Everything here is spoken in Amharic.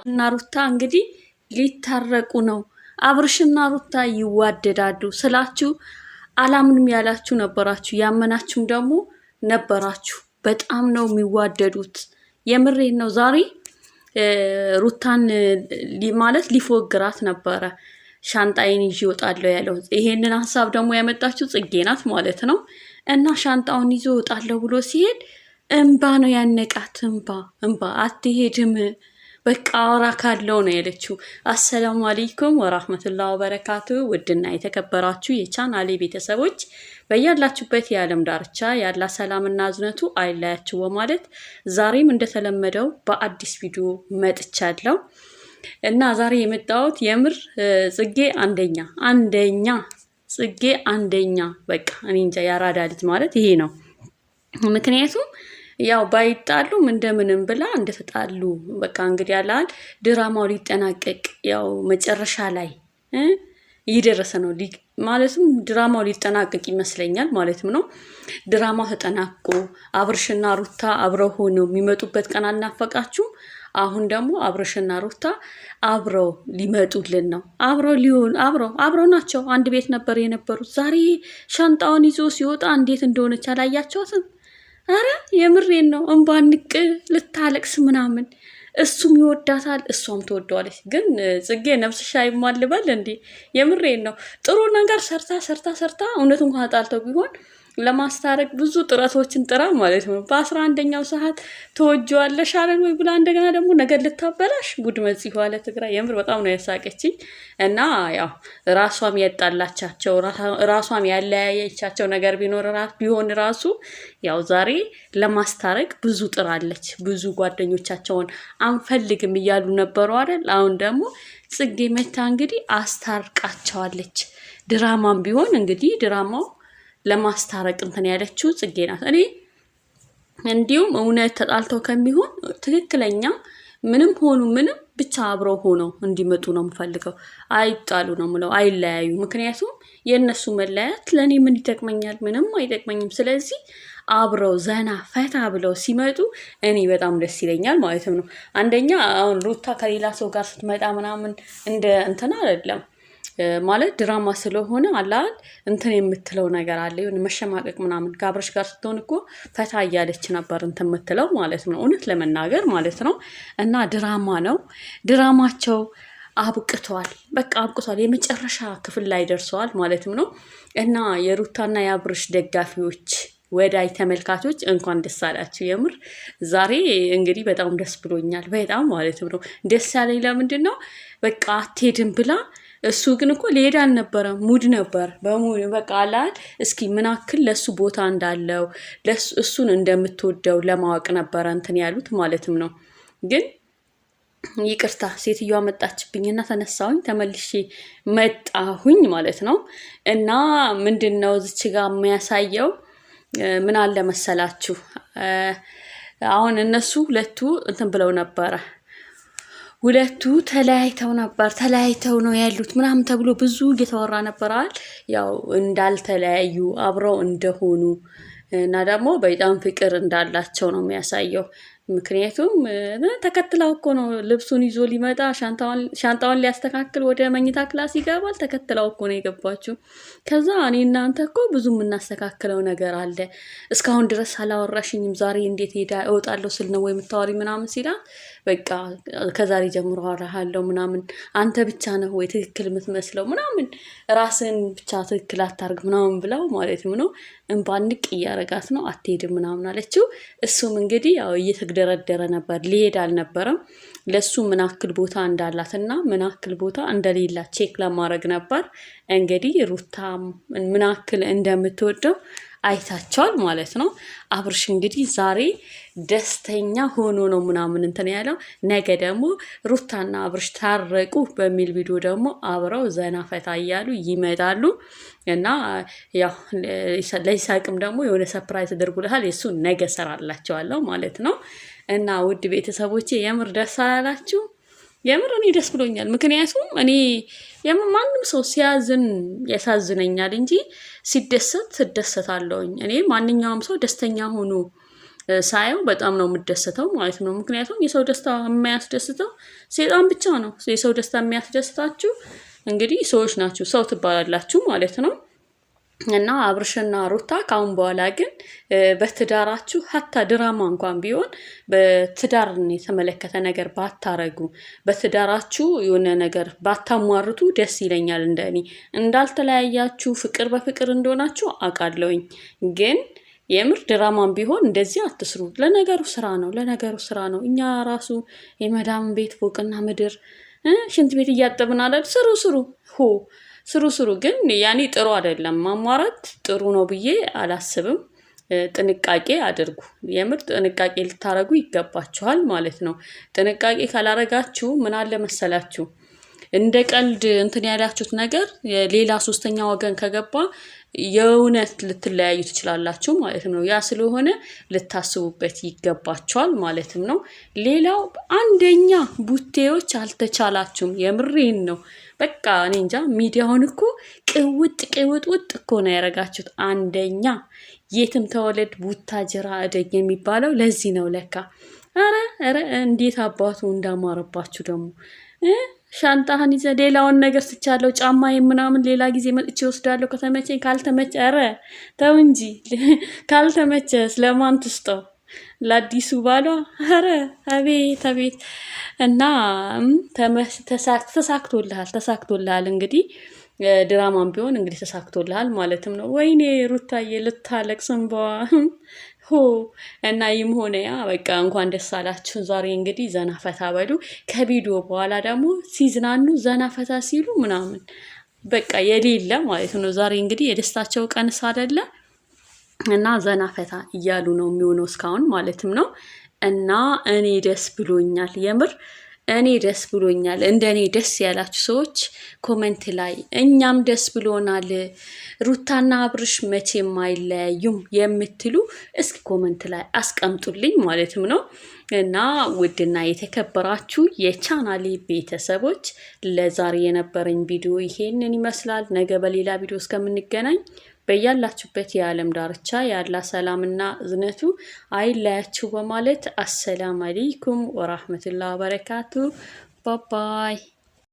እና ሩታ እንግዲህ ሊታረቁ ነው። አብርሽና ሩታ ይዋደዳሉ ስላችሁ አላምንም ያላችሁ ነበራችሁ፣ ያመናችሁም ደግሞ ነበራችሁ። በጣም ነው የሚዋደዱት። የምሬን ነው። ዛሬ ሩታን ማለት ሊፎግራት ነበረ ሻንጣዬን ይዤ እወጣለሁ ያለው። ይሄንን ሀሳብ ደግሞ ያመጣችው ጽጌ ናት ማለት ነው። እና ሻንጣውን ይዞ እወጣለሁ ብሎ ሲሄድ እምባ ነው ያነቃት። እምባ እምባ፣ አትሄድም በቃ አወራ ካለው ነው ያለችው። አሰላሙ አለይኩም ወራህመቱላህ ወበረካቱ። ውድና የተከበራችሁ የቻናሌ ቤተሰቦች በያላችሁበት የዓለም ዳርቻ ያላ ሰላምና እዝነቱ አይለያችሁ በማለት ዛሬም እንደተለመደው በአዲስ ቪዲዮ መጥቻለሁ እና ዛሬ የመጣሁት የምር ጽጌ አንደኛ አንደኛ ጽጌ አንደኛ፣ በቃ እኔ እንጃ ያራዳ ልጅ ማለት ይሄ ነው። ምክንያቱም ያው ባይጣሉም እንደምንም ብላ እንደተጣሉ በቃ እንግዲህ ያላል ድራማው ሊጠናቀቅ ያው መጨረሻ ላይ እየደረሰ ነው። ማለትም ድራማው ሊጠናቀቅ ይመስለኛል ማለትም ነው። ድራማው ተጠናቆ አብርሽና ሩታ አብረው ሆነው የሚመጡበት ቀን አልናፈቃችሁም? አሁን ደግሞ አብርሽና ሩታ አብረው ሊመጡልን ነው። አብረው ሊሆን አብረው አብረው ናቸው። አንድ ቤት ነበር የነበሩት። ዛሬ ሻንጣውን ይዞ ሲወጣ እንዴት እንደሆነች አላያቸዋትም? አረ የምሬን ነው። እንባ ንቅ ልታለቅስ ምናምን። እሱም ይወዳታል፣ እሷም ትወደዋለች። ግን ጽጌ ነፍስሽ አይማልበል እንዴ? የምሬን ነው። ጥሩ ነገር ሰርታ ሰርታ ሰርታ እውነት እንኳን ተጣልተው ቢሆን ለማስታረቅ ብዙ ጥረቶችን ጥራ ማለት ነው። በ11ኛው ሰዓት ትወጂዋለሽ አለን ወይ ብላ እንደገና ደግሞ ነገር ልታበላሽ ጉድ መጽ አለ ትግራይ። የምር በጣም ነው ያሳቀችኝ። እና ያው ራሷም ያጣላቻቸው ራሷም ያለያየቻቸው ነገር ቢኖር ቢሆን ራሱ ያው ዛሬ ለማስታረቅ ብዙ ጥራለች። ብዙ ጓደኞቻቸውን አንፈልግም እያሉ ነበሩ አይደል? አሁን ደግሞ ጽጌ መታ እንግዲህ አስታርቃቸዋለች። ድራማም ቢሆን እንግዲህ ድራማው ለማስታረቅ እንትን ያለችው ጽጌ ናት። እኔ እንዲሁም እውነት ተጣልተው ከሚሆን ትክክለኛ ምንም ሆኑ ምንም ብቻ አብረው ሆነው እንዲመጡ ነው የምፈልገው። አይጣሉ ነው ምለው፣ አይለያዩ። ምክንያቱም የእነሱ መለያየት ለእኔ ምን ይጠቅመኛል? ምንም አይጠቅመኝም። ስለዚህ አብረው ዘና ፈታ ብለው ሲመጡ እኔ በጣም ደስ ይለኛል ማለትም ነው። አንደኛ አሁን ሩታ ከሌላ ሰው ጋር ስትመጣ ምናምን እንደ እንትን አይደለም ማለት ድራማ ስለሆነ አላል እንትን የምትለው ነገር አለ፣ የሆነ መሸማቀቅ ምናምን። ከአብረሽ ጋር ስትሆን እኮ ፈታ እያለች ነበር እንትን የምትለው ማለት ነው፣ እውነት ለመናገር ማለት ነው። እና ድራማ ነው፣ ድራማቸው አብቅቷል። በቃ አብቅቷል። የመጨረሻ ክፍል ላይ ደርሰዋል ማለትም ነው። እና የሩታና የአብርሽ ደጋፊዎች ወዳጅ ተመልካቾች እንኳን ደስ አላችሁ። የምር ዛሬ እንግዲህ በጣም ደስ ብሎኛል። በጣም ማለት ነው ደስ ያለኝ ለምንድን ነው በቃ አትሄድም ብላ እሱ ግን እኮ ሊሄድ አልነበረም። ሙድ ነበር በሙድ በቃ አላል። እስኪ ምናክል ለእሱ ቦታ እንዳለው እሱን እንደምትወደው ለማወቅ ነበረ እንትን ያሉት ማለትም ነው። ግን ይቅርታ ሴትዮዋ መጣችብኝና ተነሳሁኝ ተመልሼ መጣሁኝ ማለት ነው። እና ምንድን ነው እዚች ጋር የሚያሳየው ምን አለ መሰላችሁ፣ አሁን እነሱ ሁለቱ እንትን ብለው ነበረ፣ ሁለቱ ተለያይተው ነበር፣ ተለያይተው ነው ያሉት ምናምን ተብሎ ብዙ እየተወራ ነበራል። ያው እንዳልተለያዩ አብረው እንደሆኑ እና ደግሞ በጣም ፍቅር እንዳላቸው ነው የሚያሳየው። ምክንያቱም ተከትላው እኮ ነው ልብሱን ይዞ ሊመጣ ሻንጣውን ሊያስተካክል ወደ መኝታ class ይገባል። ተከትላው እኮ ነው የገባችው። ከዛ እኔ እናንተ እኮ ብዙ የምናስተካክለው ነገር አለ፣ እስካሁን ድረስ አላወራሽኝም፣ ዛሬ እንዴት ሄዳ እወጣለሁ ስል ነው ወይ የምታወሪ ምናምን ሲላት፣ በቃ ከዛሬ ጀምሮ አወራሃለሁ ምናምን፣ አንተ ብቻ ነህ ወይ ትክክል የምትመስለው ምናምን፣ ራስን ብቻ ትክክል አታርግ ምናምን ብለው ማለትም ነው እንባንቅ እያረጋት ነው። አትሄድም ምናምን አለችው። እሱም እንግዲህ ያው እየተግደረደረ ነበር፣ ሊሄድ አልነበረም። ለእሱ ምናክል ቦታ እንዳላትና ምናክል ቦታ እንደሌላ check ለማድረግ ነበር። እንግዲህ ሩታ ምናክል እንደምትወደው አይታቸዋል ማለት ነው። አብርሽ እንግዲህ ዛሬ ደስተኛ ሆኖ ነው ምናምን እንትን ያለው። ነገ ደግሞ ሩታና አብርሽ ታረቁ በሚል ቪዲዮ ደግሞ አብረው ዘና ፈታ እያሉ ይመጣሉ እና ያው ለይሳቅም ደግሞ የሆነ surprise ተደርጎለታል። የእሱ ነገ ሰራላቸዋለሁ ማለት ነው። እና ውድ ቤተሰቦቼ የምር ደስ አላላችሁ? የምር እኔ ደስ ብሎኛል። ምክንያቱም እኔ ማንም ሰው ሲያዝን ያሳዝነኛል እንጂ ሲደሰት እደሰታለሁኝ። እኔ ማንኛውም ሰው ደስተኛ ሆኖ ሳየው በጣም ነው የምደሰተው ማለት ነው። ምክንያቱም የሰው ደስታ የማያስደስተው ሴጣን ብቻ ነው። የሰው ደስታ የሚያስደስታችሁ እንግዲህ ሰዎች ናችሁ፣ ሰው ትባላላችሁ ማለት ነው። እና አብርሽና ሩታ ከአሁን በኋላ ግን በትዳራችሁ ሀታ ድራማ እንኳን ቢሆን በትዳርን የተመለከተ ነገር ባታረጉ፣ በትዳራችሁ የሆነ ነገር ባታሟርቱ ደስ ይለኛል። እንደኔ እንዳልተለያያችሁ ፍቅር በፍቅር እንደሆናችሁ አውቃለሁኝ። ግን የምር ድራማን ቢሆን እንደዚህ አትስሩ። ለነገሩ ስራ ነው፣ ለነገሩ ስራ ነው። እኛ ራሱ የመዳም ቤት ፎቅና ምድር ሽንት ቤት እያጠብን አለ። ስሩ ስሩ ሆ ስሩ ስሩ። ግን ያኔ ጥሩ አይደለም ማሟረት ጥሩ ነው ብዬ አላስብም። ጥንቃቄ አድርጉ። የምር ጥንቃቄ ልታረጉ ይገባችኋል ማለት ነው። ጥንቃቄ ካላረጋችሁ ምን አለ መሰላችሁ እንደ ቀልድ እንትን ያላችሁት ነገር ሌላ ሶስተኛ ወገን ከገባ የእውነት ልትለያዩ ትችላላችሁ ማለት ነው። ያ ስለሆነ ልታስቡበት ይገባቸዋል ማለትም ነው። ሌላው አንደኛ ቡቴዎች አልተቻላችሁም። የምሬን ነው። በቃ እኔ እንጃ ሚዲያውን እኮ ቅውጥ ቅውጥ ውጥ እኮ ነው ያደረጋችሁት። አንደኛ የትም ተወለድ ቡታጅራ እደግ የሚባለው ለዚህ ነው ለካ። ኧረ ኧረ እንዴት አባቱ እንዳማረባችሁ ደግሞ ሻንጣህን ይዘህ ሌላውን ነገር ስቻለው ጫማ ምናምን ሌላ ጊዜ መጥቼ ወስዳለሁ ከተመቸኝ። ካልተመቸ ኧረ ተው እንጂ ካልተመቸ ስለማን ትስጠው? ለአዲሱ ባሏ። ኧረ አቤት አቤት! እና ተሳክቶልሃል፣ ተሳክቶልሃል። እንግዲህ ድራማም ቢሆን እንግዲህ ተሳክቶልሃል ማለትም ነው። ወይኔ ሩታዬ ልታለቅስ እንባዋ ሆ እና ይህም ሆነ ያ በቃ እንኳን ደስ አላችሁ። ዛሬ እንግዲህ ዘና ፈታ በሉ። ከቪዲዮ በኋላ ደግሞ ሲዝናኑ ዘና ፈታ ሲሉ ምናምን በቃ የሌለ ማለት ነው። ዛሬ እንግዲህ የደስታቸው ቀንስ አይደለ እና ዘና ፈታ እያሉ ነው የሚሆነው እስካሁን ማለትም ነው። እና እኔ ደስ ብሎኛል የምር እኔ ደስ ብሎኛል። እንደ እኔ ደስ ያላችሁ ሰዎች comment ላይ እኛም ደስ ብሎናል፣ ሩታና አብርሽ መቼም አይለያዩም የምትሉ እስኪ comment ላይ አስቀምጡልኝ ማለትም ነው። እና ውድና የተከበራችሁ የቻናሌ ቤተሰቦች ለዛሬ የነበረኝ ቪዲዮ ይሄንን ይመስላል። ነገ በሌላ ቪዲዮ እስከምንገናኝ በያላችሁበት የዓለም ዳርቻ ያላ ሰላምና እዝነቱ አይለያችሁ በማለት አሰላም አለይኩም ወራህመቱላህ ወበረካቱ። ባባይ።